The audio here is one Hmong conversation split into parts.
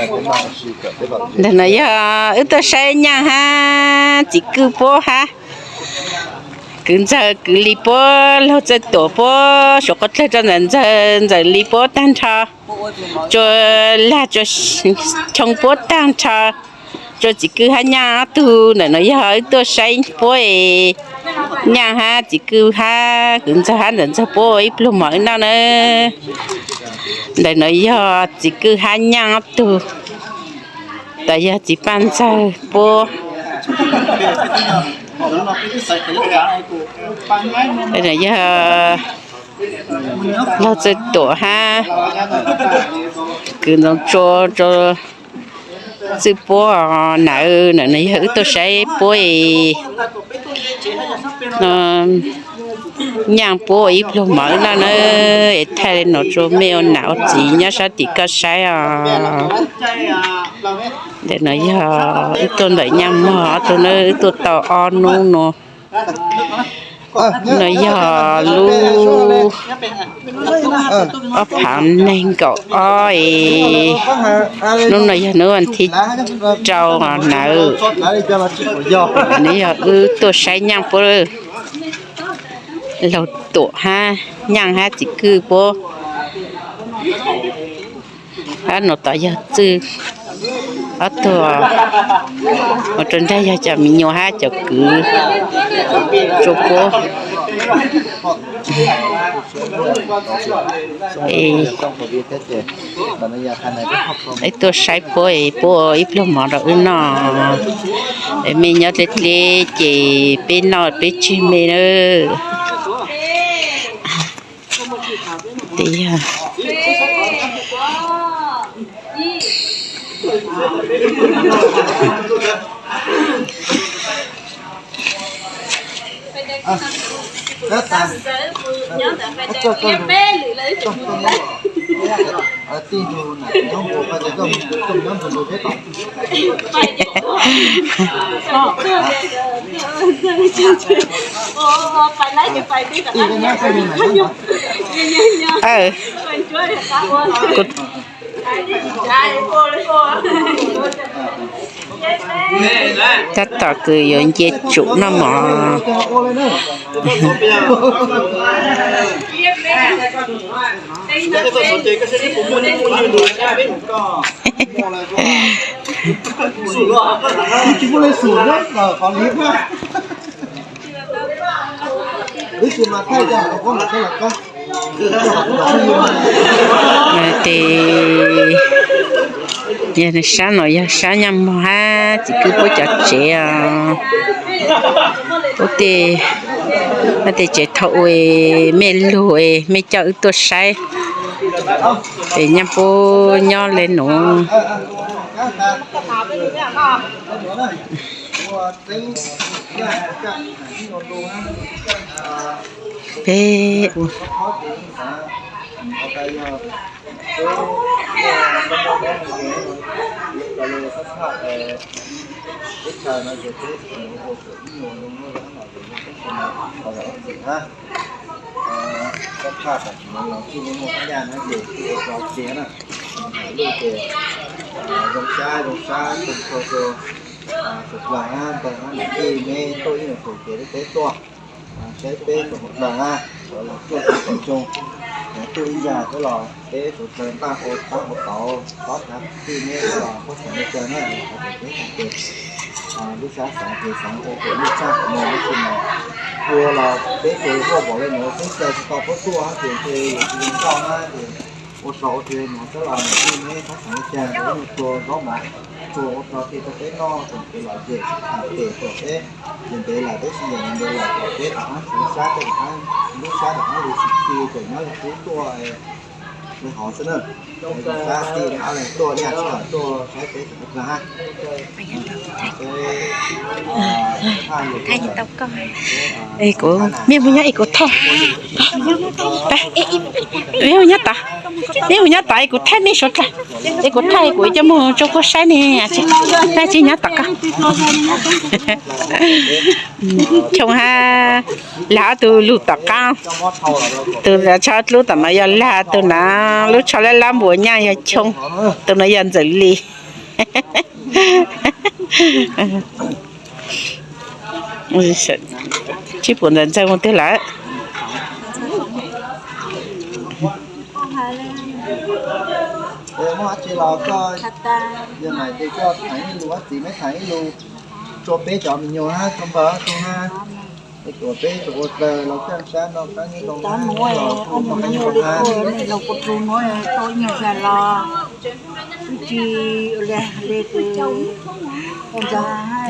Ntawm no yog wb tuaj saib Nyaaj hab txiv kwj puab hab, kwv ntxawg kwv Lis puab, laug Txawj Tuam puab, suav qhov dlawg rau ntawm ntxawg, ntxawm Lis puab tag nrho, tsua lag tsua choo puab tag nrho, tsua txiv kwj hab Nyaaj ob tug. Ntawm no yog wb tuaj saib puab es Nyaaj hab txiv kwj hab kwv ntxawg hab ntxawm ntxawg puab ua ib pluag mov wb noj na. Ntawm no yog txiv kwj hab Nyaaj ob tug, tas yog txiv Paj Ntxawg puab. Yog laug Txawj Tuam hab kwv Ntxoov Tsua, Txwj puab, nawb, no yog wb tuaj saib puab es Nyaaj puab ua ib pluag mov wb noj na. Es thaij le nuav tsua mej ua nam ua txiv nyob sab tim koj saib os. Ntawm no yog wb tuaj ntawm Nyaaj Mog ob tug na, wb tuaj tau ob nub nuav. No yog lub ob phav neeg nkaum ob es nub no yog nub thib rau nawb. Nub yog wb tuaj saib Nyaaj puab, laug Tuam hab Nyaaj hab txiv kwj puab. Hab nuav tom yog Txwj, ob tug mus rau nraag yog cov miv nyuas hab cov kwv tsua puab. Wb tuaj saib puab es puab ua ib pluag mov rau wb noj. Mej nyob dleb dleb ces peb noj peb tseg mej na. Tes yog Tab tom kws yuav nce tsum noj mov. Tes yog sab no yog sab Nyaaj Mog hab txiv kwj puab cov tsev os. Puab tej, puab tej tsev thaum ub mej lug es mej coj wb tuaj saib, tes Nyaaj puab nyob le nuav. Peb ua Txhaj tam sim no los txij li muaj phab ncaj na ces txij ua rau tiag na, lub ces zoo sab zoo sab tag nrho rua, tug dlaag na, ntawg na, nam tij neb tuaj ib nyuag tug ces lub teb tuaj saib peb tug dlaag na, sawv los tuaj tug tau tsoo, tuaj ib yag xwb los peb tug dlaag npaj ua taab ua tauv, pab thav tij neb los puab xaav le caag na, peb xaav ces lub sab xaav ces xaav ua kom lub txaj qhov muag tab sis mas ua los peb ces huaj npaum le nuav xeeb caw tsis tau puab tuaj ces ntshe yuav tsis zoo nkauj na ces ua rau ua rau le nuav xwb los nam tij neb pab xaav le caag rua ib nyuag tsua zaub mov, tsua ua rau tej rau peb noj tsoom kev lom zem sib tham tes tuam peb ces ntev lawm peb sib ncaim ntev lawm kom peb rov qaab sib sab tej rov qaab, lub sab rov qaab lug sib khi tseem nyob le qub tuaj le hov xwb na. Sab tij ab leeg tuaj nyaj tshaj tuaj saib peb tseem ua dlaag hab. Kuv mej mus nyob es kuv thaij, mej mus nyob tod, mej mus nyob tod es kuv thaij mej suav dlawg, es kuv thaij kuv coj mus rua puab saib ne, tsis nyob tom koj. Choo hab lag ob tug lug tom qaab, tug tshaib dlub tom no yog lag tug na. Lub tsho lab lab npuas nyaj yog Choo, tus no yog Ntxawm Lis. Tsis pum ntawm Ntxawg mus twg lawm.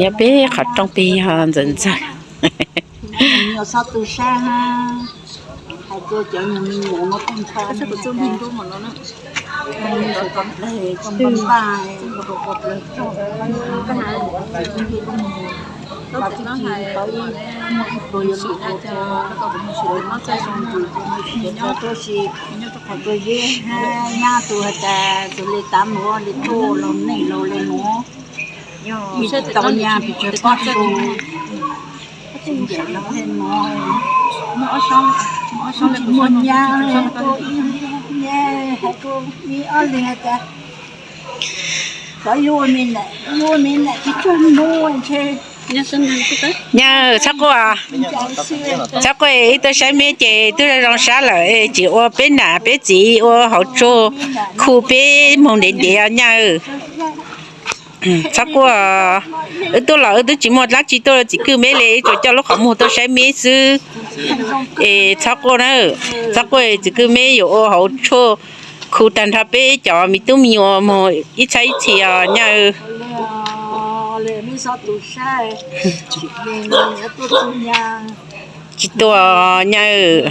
Yog peb qhov rooj peb yog Ntxawg Ntxawg. Nyab tus has tas tus li tav nuav li tuaj los neej laus li nuav, ib tau nyab pes tsawg pab su. Muaj nyab, ib ob leeg has tas xyov yuav me nam, yuav me nam tsis tsaug hnub ntshe. Nyab, txhob quaj, txhob quaj, wb tuaj saib meb ces twb zoo zoo sab lawm, tsis ua peb nam peb txiv ua hauv tsug khu peb moog ntev ntev nyab. Txhob quaj, wb tuaj los wb twb tsis muaj dlaab tsi tuaj txim kwj meb li, wb tsuas coj lub qhov muag tuaj saib meb xwb. Es txhob quaj na, txhob quaj, txim kwj meb yuav ua hauv tshuaj khu tag nrho peb cov me tub me nyuam moog ib txhab ib txhis os nyab. Tsis tuaj nyab.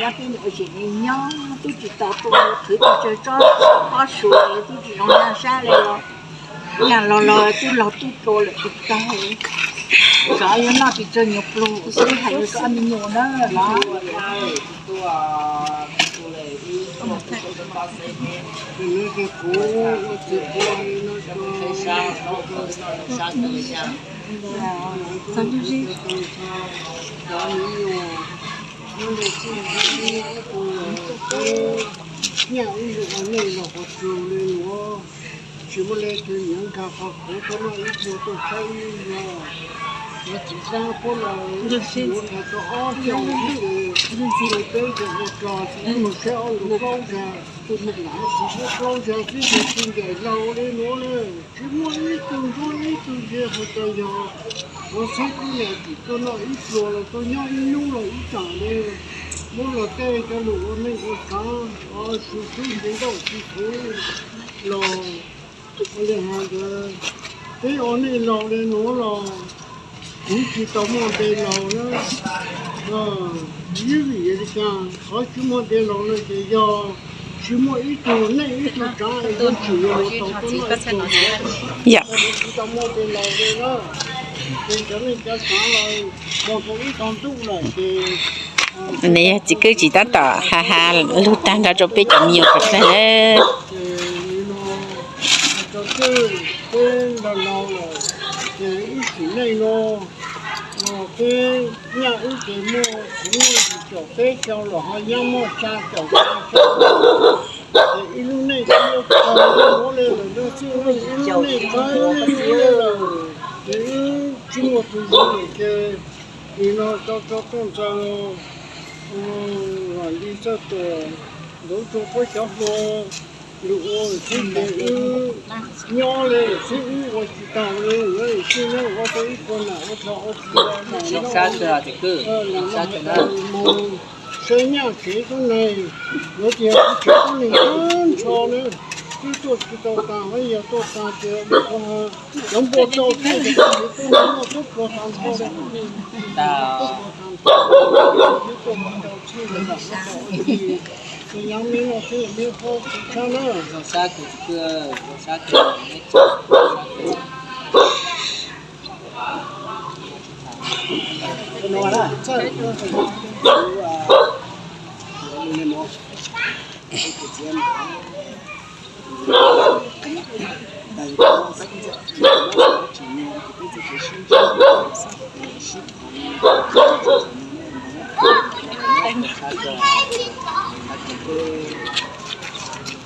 Nyab los los twb los twb tua lawm tsis tau, xyov yuav noj tsis tsaug nyuag pluag xwb hais rau me nyuam na los. Nyaj wb yug ua neej los qhov twg li nuav, tsis muaj leej twg nyiam nkag qhov khuv tuaj saib wb yog. Yuav txiv xaab puab los yuav tau ob xyoos xwb ces peb cov ua tso txiv moog saib ob lus plaub zag, txiv moog saib plaub zag xwb ces tsis ncaim laug li nuav na. Tsis muaj ib tug ntsuab ib tug ntse has tas yog ua txheeb kub nam tsim tuaj noj ib pluag los tuaj nyob ib hnub los ib tsaam li. Muab luag tej cov lus ua neej ua tsav, tsis tub ntev nkauj tsis khuv los ua li has ntawd. Peb ua neej laug li nuav los kuv tsis tau muaj npe laug na. Ib vim li cas qhov tsis muaj npe laug no ces yog tsis muaj ib tug neej ib tug tsav es yuav tsum yog tau tuaj noj ib pluag. Tsis tau muaj npe laug li na. Ces cov neej cov tsav los mus rau ib tog ntuj lawm ces nws yog txiv kwj tsis tab tom ha ha lug tag nrho rau peb cov me nyuam kom tag na. Ces nim no cov twj peb laug laug lawm ces ib sim neej no peb nyaj wb ces muaj txiv muaj yim caum peb caug los ho nyab muaj xya caum xya caug. Ces ib lub neej txawb yuav kawg li lawm, ib lub neej txawb yuav kawg li lawm. Ces wb tsis muaj tus yug lawm ces nim no rau rau tuaj ntxawg Vam Lis txawj tuam ntawv rau puab cov hluas lug ua xwb ces wb nyob li xwb, wb ua tsis taug li, wb tsis nyob ua tau ib puag nam ua dlog ua tsi. Saib nyaj tsev tuab neeg, yuav tias kuv tsev tuab neeg tag nrho na, twb tuaj tsis tau tag, yog tuaj tag ces cov npua rau thiaj li tsev tuab neeg noj tuab pluag tag nrho, tuab pluag tag nrho, twb tuaj tsis tau thiaj li lam ua tau ua tsi. Ces yog me no thiaj li me qhov tshab na.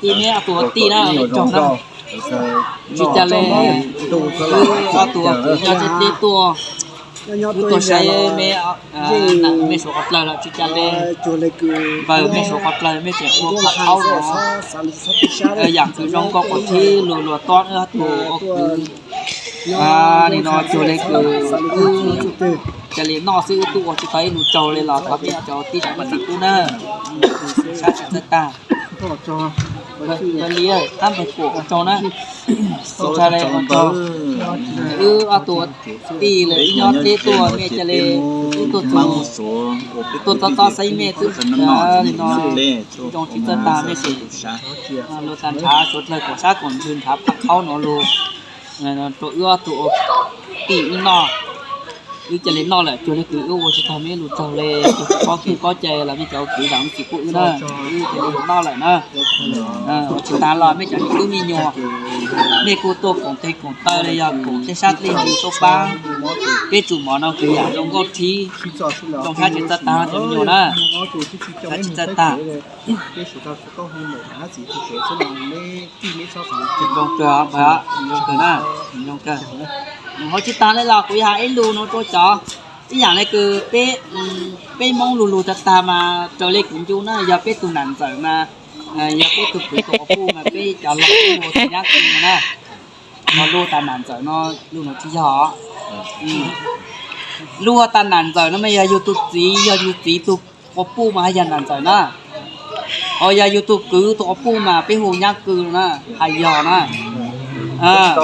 Tij, meb ob tug ua tij na, tsaug na. Tsis cas li, wb ob tug ua kwv nyob teb tuaj, wb tuaj saib meb, mej suav qhov dlawg los tsis cas li. Npawg mej suav qhov dlawg mej tseem ua qhov thaub no, yam kws zoo nkauj qhov thib luag luag tob wb ob tug ua kwv. Nim no cuag li kws wb cia li noj xwb, wb tub ua tsis tau ib lus tsaug li los thov peb cov tij sawv daws txim pub na. Sab tsis txawj tag. Li qab npawg Kuam ua tsaug na. Ua tsaug li ua tsaug. Wb ob tug ua tij li wb nyob teb tuaj mej cia li wb tuaj txug, tuaj txob txob xeeb mej twb li no zoo tsis txawj tag mej sim lug tag nrhav suav dlawg koom sab koom ntsws nrhav phaj qhaub no lug rau wb ob tug ua tij wb noj. Wb cia li noj lawm cuag li kws wb ua tsis tau mej lus tsaug li, tsis paub kev paub cai los mej cov kwv zam lub txim pub wb na. Wb cia li noj lawm na. Ua tsis tas los mej cov tub me nyuam, mej kuj tuaj koom tes koom taw li yog koom tej sab dlej ntsws tuaj pab peb tsum mov no kwv yam zoo nkauj thib, zoo sab tsis txawj tag cov me nyuam na. Sab tsis txawj tag. Zoo kawg, zoo kawg na, zoo kawg. Nws ho tsis tas li los kuv yog has ib lus no rau cov, ib yam li kws peb Hmoob lug lug tag tag mas raws li kuv ncu na yog peb tug nam ntxawm mas, yog peb tug kwv tug quas puj mas peb cov laus ua tug nyab kws na. Ho luag tas nam ntxawm no, lug no tsis yog. Luag tas nam ntxawm no mas yog yug tug txiv, yog yug txiv tug quas puj mas haj yog nam ntxawm na. Ho yog yug tug kwv tug quas puj mas peb hu nyab kws na, haj yog na.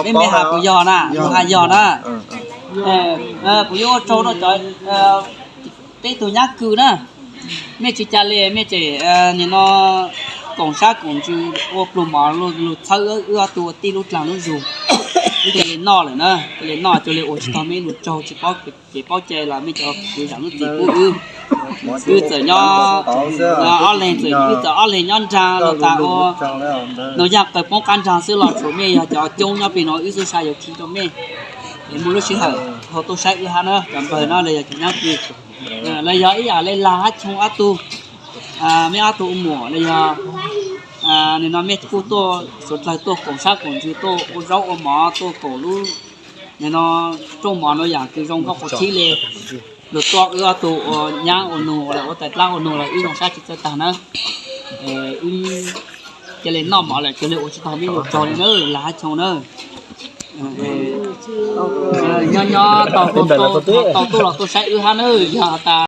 Peb mej has kuv yog na, haj yog na. Kuv yuav ua tsaug rau cov peb tug nyab kws na. Mej tsis cas li mej tseem nim no koom sab koom ntsws ua pluag mov lug txhawb wb ob tug ua tij lub dlaag lub zug. Wb cia li noj lawm na, cia li noj cuag li ua tsis tau mej lus tsaug, tsis paub kev paub cai los mej cov kwv zam lub txim pub wb. Wb txawm nyob ob leeg, txawm wb txawm ob leeg nyob nraag los tas ua no yaj qaws poob qab nraag xwb los tsuav mej yog cov coob nyob peg no wb xub sa yuav khi rau mej. Es muaj lub sij hawm ho tuaj saib wb hab na cov npawg na los yog cov nyab kws, los yog ib yam li lag hab choo ob tug, mej ob tug ua muam los yog nim no mej kuj tuaj suav dlawg tuaj koom sab koom ntsws tuaj ua zaub ua mov tuaj koom lub nim no rooj mov no yam kws zoo nkauj qhov thib li. Lug tuaj wb ob tug ua nyab ua nug los ua tais dlaab ua nug los wb zoo sab tsis txawj tag na. Wb cia li noj mov lawm cuag li ua tsis tau mej lus tsaug li na, lag hab choo na. Nyob nyob tau tuaj los tuaj saib wb hab na, yog tas